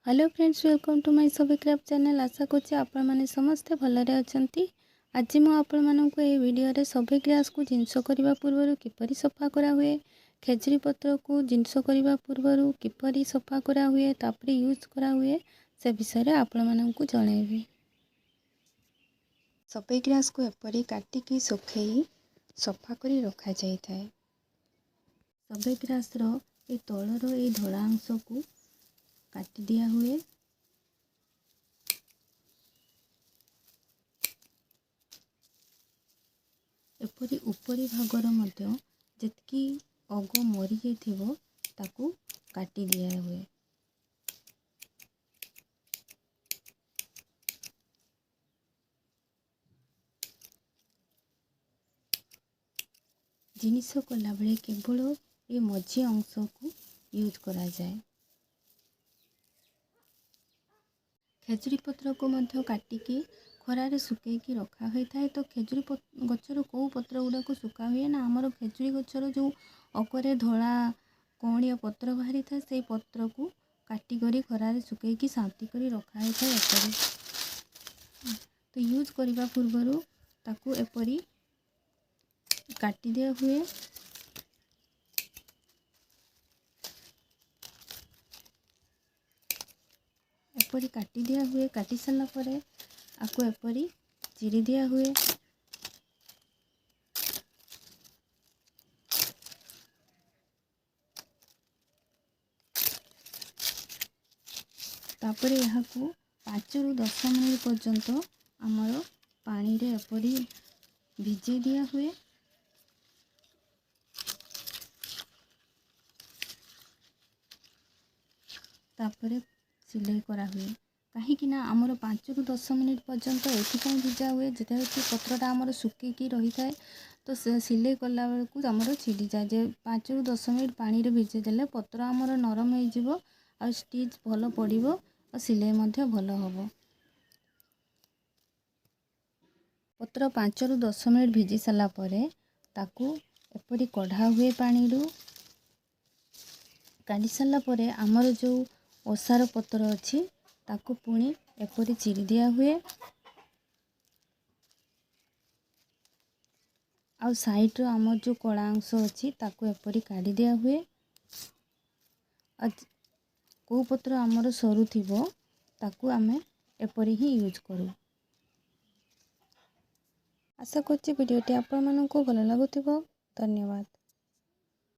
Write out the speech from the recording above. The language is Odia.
Hello friends, welcome to my Sabi craft channel. ଆଶା କରୁଛି ଆପଣମାନେ ସମସ୍ତେ ଭଲରେ ଅଛନ୍ତି। ଆଜି ମୁଁ ଆପଣମାନଙ୍କୁ ଏହି ଭିଡ଼ିଓରେ ସବେ ଗ୍ରାସକୁ ଜିନିଷ କରିବା ପୂର୍ବରୁ କିପରି ସଫା କରାହୁଏ, ଖେଜୁରୀ ପତ୍ରକୁ ଜିନିଷ କରିବା ପୂର୍ବରୁ କିପରି ସଫା କରାହୁଏ, ତାପରେ ୟୁଜ୍ କରାହୁଏ, ସେ ବିଷୟରେ ଆପଣମାନଙ୍କୁ ଜଣାଇବି। ସବେ ଗ୍ରାସକୁ ଏପରି କାଟିକି ଶୁଖେଇ ସଫା କରି ରଖାଯାଇଥାଏ। ସବେ ଗ୍ରାସର ଏ ତଳର ଏଇ ଧଳା ଅଂଶକୁ କାଟି ଦିଆହୁଏ। ଏପରି ଉପରି ଭାଗର ମଧ୍ୟ ଯେତିକି ଅଗ ମରିଯାଇଥିବ, ତାକୁ କାଟି ଦିଆହୁଏ। ଜିନିଷ କଲାବେଳେ କେବଳ ଏ ମଝି ଅଂଶକୁ ୟୁଜ୍ କରାଯାଏ। ଖେଜୁରୀ ପତ୍ରକୁ ମଧ୍ୟ କାଟିକି ଖରାରେ ଶୁଖେଇକି ରଖା ହୋଇଥାଏ। ତ ଖେଜୁରୀ ଗଛର କେଉଁ ପତ୍ର ଗୁଡ଼ାକୁ ଶୁଖା ହୁଏ ନା, ଆମର ଖେଜୁରୀ ଗଛର ଯେଉଁ ଅଗରେ ଧଳା କଅଁଳିଆ ପତ୍ର ବାହାରିଥାଏ, ସେଇ ପତ୍ରକୁ କାଟିକରି ଖରାରେ ଶୁଖେଇକି ସାଉଁତି କରି ରଖା ହୋଇଥାଏ ଏପରି। ତ ୟୁଜ୍ କରିବା ପୂର୍ବରୁ ତାକୁ ଏପରି କାଟି ଦିଆ ହୁଏ। ଏପରି କାଟି ଦିଆ ହୁଏ। କାଟି ସାରିଲା ପରେ ଆକୁ ଏପରି ଚିରି ଦିଆ ହୁଏ। ତାପରେ ଏହାକୁ 5ରୁ 10 ମିନିଟ୍ ପର୍ଯ୍ୟନ୍ତ ଆମର ପାଣିରେ ଏପରି ଭିଜେଇ ଦିଆ ହୁଏ। ତାପରେ ସିଲେଇ କରାହୁଏ। କାହିଁକି ନା ଆମର 5ରୁ 10 ମିନିଟ୍ ପର୍ଯ୍ୟନ୍ତ ଏଥିପାଇଁ ଭିଜା ହୁଏ, ଯେହେତୁ ପତ୍ରଟା ଆମର ଶୁଖିକି ରହିଥାଏ, ତ ସେ ସିଲେଇ କଲା ବେଳକୁ ଆମର ଛିଡ଼ିଯାଏ। ଯେ 5ରୁ 10 ମିନିଟ୍ ପାଣିରେ ଭିଜେଇ ଦେଲେ ପତ୍ର ଆମର ନରମ ହେଇଯିବ ଆଉ ଷ୍ଟିଚ୍ ଭଲ ପଡ଼ିବ ଆଉ ସିଲେଇ ମଧ୍ୟ ଭଲ ହେବ। ପତ୍ର 5ରୁ 10 ମିନିଟ୍ ଭିଜି ସାରିଲା ପରେ ତାକୁ ଏପରି କଢ଼ା ହୁଏ ପାଣିରୁ। କାଢ଼ି ସାରିଲା ପରେ ଆମର ଯେଉଁ ଓସାର ପତ୍ର ଅଛି, ତାକୁ ପୁଣି ଏପରି ଚିରି ଦିଆ ହୁଏ। ଆଉ ସାଇଡ଼୍ର ଆମର ଯେଉଁ କଳା ଅଂଶ ଅଛି, ତାକୁ ଏପରି କାଢ଼ି ଦିଆ ହୁଏ। ଆଉ କେଉଁ ପତ୍ର ଆମର ସରୁ ଥିବ, ତାକୁ ଆମେ ଏପରି ହିଁ ୟୁଜ୍ କରୁ। ଆଶା କରୁଛି ଭିଡ଼ିଓଟି ଆପଣମାନଙ୍କୁ ଭଲ ଲାଗୁଥିବ। ଧନ୍ୟବାଦ।